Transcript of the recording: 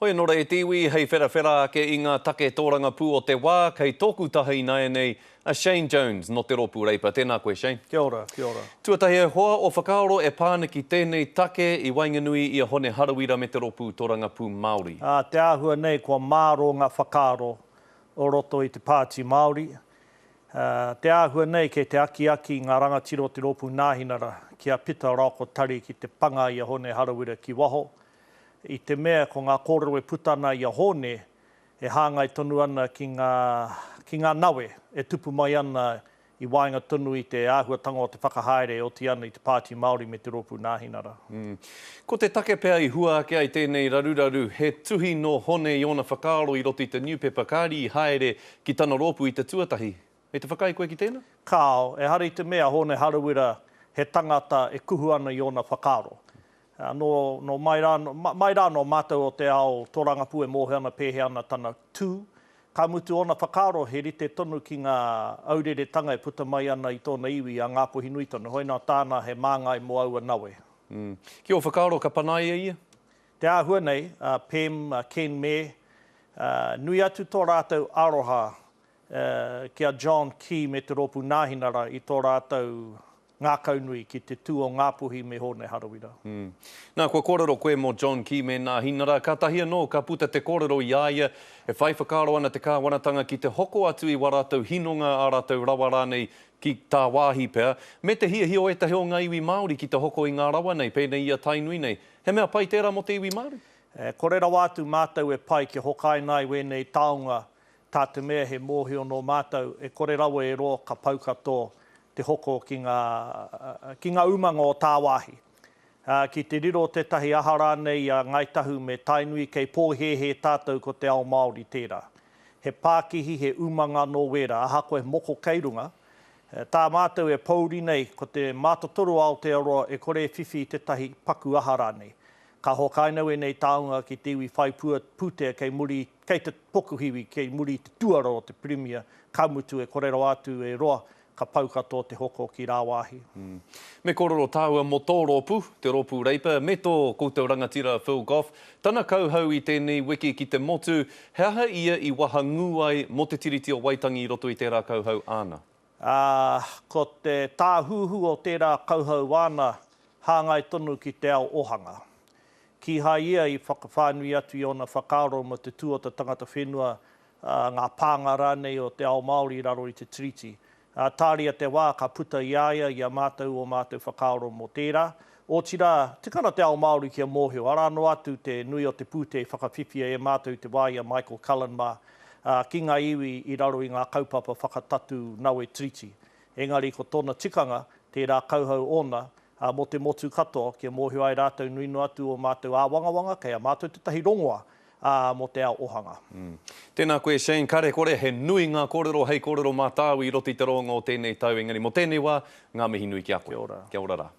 Hoi anō rā e te iwi, hei wherawhera ake i ngā take tōrangapū o te wā, kei tōku taha ināianei a Shane Jones nō te Rōpū Reipa. Tēnā koe Shane. Kia ora, kia ora. Tuatahi e hoa, o whakaaro e pā ana ki tēnei take i waenganui i a Hone Harawira me te Rōpū Tōrangapū Māori. Ā, te āhua nei kua mārō ngā whakaaro o roto i te Pāti Māori. Ā, te āhua nei kei te akiaki ngā rangatira o te Rōpū Nāhinara ki a Pita Raokotari ki te panga i a Hone Harawira ki waho, i te mea ko ngā kōrero e puta ana i a Hōne e hāngai tonu ana ki ngā, ki ngā nawe e tupu mai ana i waenga tonu i te āhuatanga o te whakahaere e oti ana i te Pāti Māori me te Rōpū Nāhinara. Ko te take pea i hua ake ai tēnei raruraru, he tuhi nō Hone i ōna whakaaro i roto i te niupepa kāri i haere ki tana rōpū i te tuatahi. Kei te whakaae koe ki tēnā? Kāo, ehara i te mea Hōne Harawira he tangata e kuhu ana i ōna whakaaro. Nō, nō mai rā, mai rā nō mātou o te ao tōrangapū e mōhio ana pēhea ana tana tū. Ka mutu ōna whakaaro he rite tonu ki ngā aureretanga e puta mai ana i tōna iwi, a Ngāpuhi nui tonu. Hoi nā tāna he māngai mō aua nawe. Mm. Ki ō whakaaro ka panaia ia? Te āhua nei, a Pem, a Ken me, nui atu tō rātou aroha ki a John Key me te Rōpū Nāhinara i tō rātou ngākaunui ki te tū o Ngāpuhi me Hōne Harawira. Nā, kua kōrero koe mō John Key me Nāhinara, kātahi anō ka puta te kōrero i a ia e whai whakaaro ana te kāwanatanga ki te hoko atu i wā rātou hinonga, ā rātou rawa rānei ki tāwāhi pea, me te hiahia o ētahi o ngā iwi Māori ki te hoko i ngā rawa nei, pēnei i a Tainui nei. He mea pai tērā mō te iwi Māori? E kore rawa atu mātou e pai kia hokaina ai wēnei taonga Tā te mea he mōhio nō mātou e kore rawa e roa ka pau katoa te hoko ki ngā, ki ngā umanga o tāwāhi. Ki te riro tētahi aha rānei i a Ngāi Tahu me Tainui kei pōhēhē tātou ko te ao Māori tērā. He pākihi, he umanga nō wērā, ahakoa he moko kei runga. Tā mātou e pōuri nei ko te mātotoru o Aotearoa e kore e whiwhi i tētahi paku aha rānei. Ka hokaina wēnei taonga ki te iwi whai pua, pūtea kei muri, kei te pokohiwi, kei muri i te tuara o te Pirimia, ka mutu e kore rawa atu e roa, ka pau katoa te hoko ki rāwāhi. Me kōrero tāua mō tō rōpū, te Rōpū Reipa, me tō koutou rangatira a Phil Goff, tana kauhau i tēnei wiki ki te motu, he aha ia i wahangū ai mō te Tiriti o Waitangi i roto i tērā kauhau āna? Ā, ko te tāhuhu o tērā kauhau āna hāngai tonu ki te ao ohanga. Kīhai ia i whakawhānui atu i ōna whakaaro mō te tū o te tangata whenua, ā, ngā pānga rānei o te ao Māori i raro i te Tiriti. Ā, tāria te wā ka puta i a ia, i a mātou ō mātou whakaaro mō tērā. Otirā, tika ana te ao Māori kia mōhio, arā noa atu te nui o te pūtea i whakawhiwhia e mātou i te wā i a Michael Cullen mā, ā, ki ngā iwi i raro i ngā kaupapa whakatatū nawe Tiriti. Engari ko tōna tikanga, tērā kauhau ōna, ā, mō te motu katoa, kia mōhio ai rātou nui noa atu ō mātou āwangawanga, kei a mātou tētahi rongoa, ā, mō te ao ohanga. Tēnā koe Shane, kare kore, he nui ngā kōrero hei kōrero mā tāu i roto i te roanga o tēnei tau, engari mō tēnei wā, ngā mihi nui ki a koe. Kia ora. Kia ora rā.